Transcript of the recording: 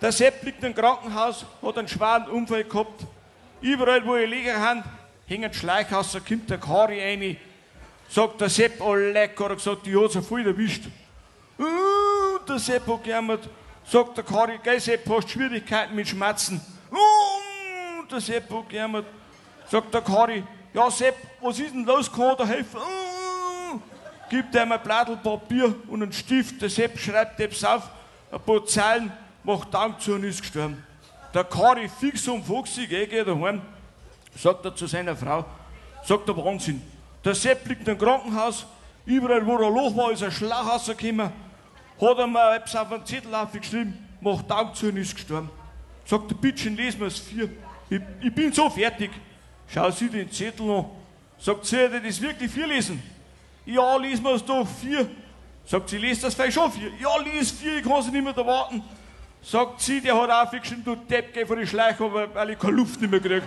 Der Sepp liegt im Krankenhaus, hat einen schweren Unfall gehabt. Überall, wo ich liegen han, hängt Schleich aus, da kommt der Kari rein. Sagt der Sepp, oh leck, hat er gesagt, die hat's ja voll erwischt. Der Sepp hat gejammert. Sagt der Kari, gell Sepp, hast Schwierigkeiten mit Schmerzen. Der Sepp hat gejammert. Sagt der Kari, ja Sepp, was ist denn los, kann da helfen? Gibt ihm ein Blattl Papier und einen Stift, der Sepp schreibt etwas auf, ein paar Zeilen, macht Augen zu und ist gestorben. Der Kari fix und fuchsig, eh, geht daheim, sagt er zu seiner Frau, sagt er Wahnsinn. Der Sepp liegt im Krankenhaus, überall wo er Loch war, ist ein Schlauch rausgekommen, hat er mir etwas auf einen Zettel aufgeschrieben, macht Augen zu und ist gestorben. Sagt der Bittchen, lesen wir's vier. Ich bin so fertig. Schau sie den Zettel an. Sagt sie, das ist wirklich vier lesen. Ja, lies mir's doch vier. Sagt sie, lest das vielleicht schon vier. Ja, lies vier, ich kann sie nicht mehr da warten. Sagt sie, der hat aufgeschrieben, du Depp, geh vor die Schleiche, weil ich keine Luft nicht mehr krieg.